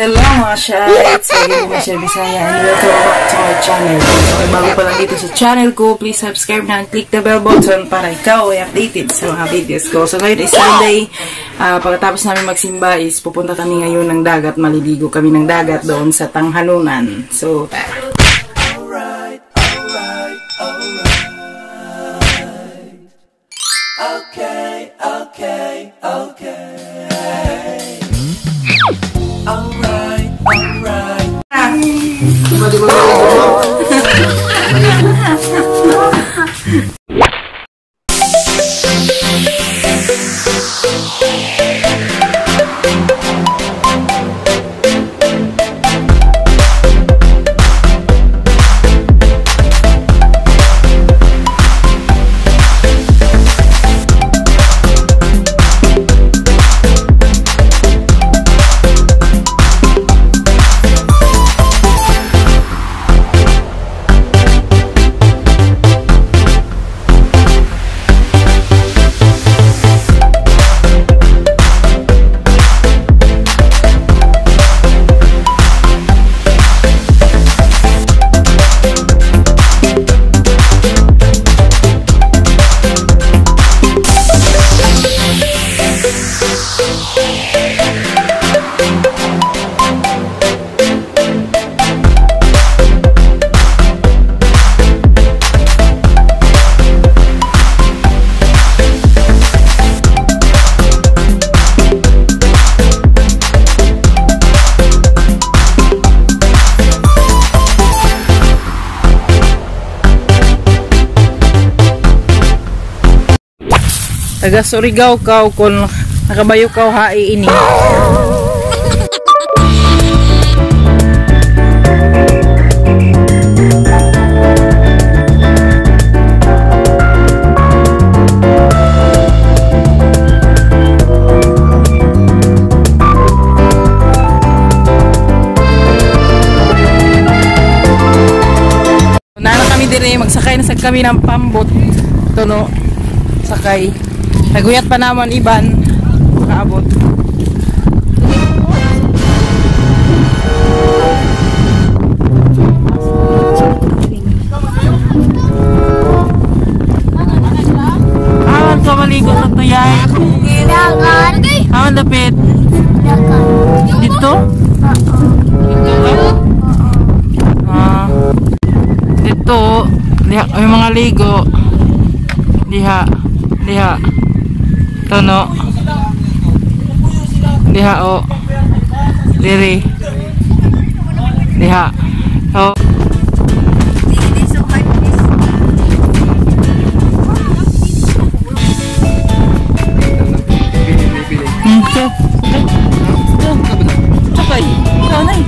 Hello, mga shites! Again, Michelle Bisaya and welcome back to my channel. So, kung bago pa lang dito sa channel ko, please subscribe na and click the bell button para ikaw ay updated sa mga videos ko. So, ngayon is Sunday. Pagkatapos namin magsimba is pupunta kami ngayon ng dagat. Maliligo kami ng dagat doon sa Tanghanunan. So, tara! Alright, alright, alright. Okay. Alright. Taga Surigao kaw kung nakabayo kaw hai ini. Nana kami dire, magsakay na sa kami ng pambot. Ito no, sakay. Naguyat pa naman iban. Kaabot. Awan ka maligo sa tuyay. Dagat. Awan dapit. Dagat. Dito? Dito ba? Ah. Dito. Diha, may mga ligo. Diha. Diha. Ito no. Diha o. Diri. Diha. So, so, sakay. Sakay.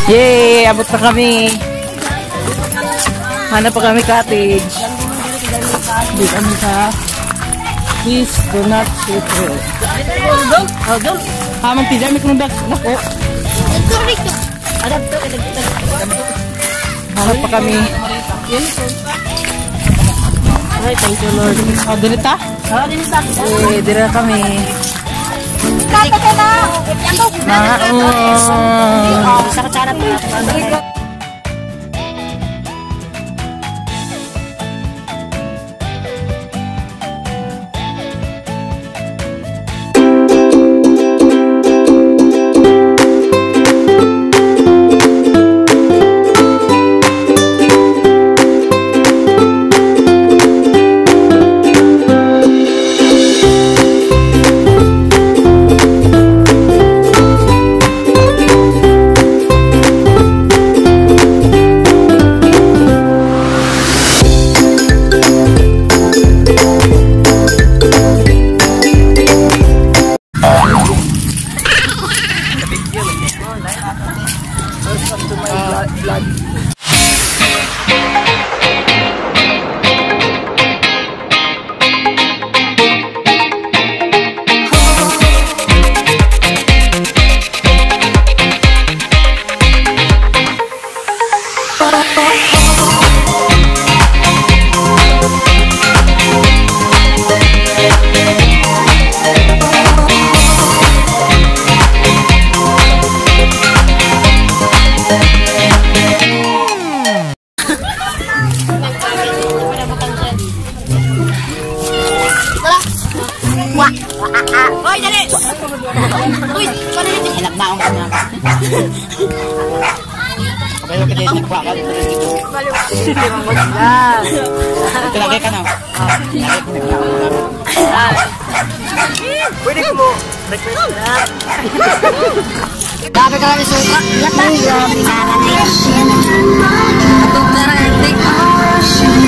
Yay! Abot na kami. Hanap pa kami cottage. Hindi kami sa. Please do not shoot her. Hamang tijamik ng back. Nako. Hanap pa kami. Ay, thank you, Lord. Oh, dinita? Eh, dira kami. Mga. Tara. Wa. Hoy, dali. Uy, paano nito? Naong ka na. Kabayo ka din, nagkuha ka dito. Ito lagi ka na. Lagi ka na. Pwede ko mo request na. Grabe ka lang suka. Lata. Grabe ka lang. Atog na rin.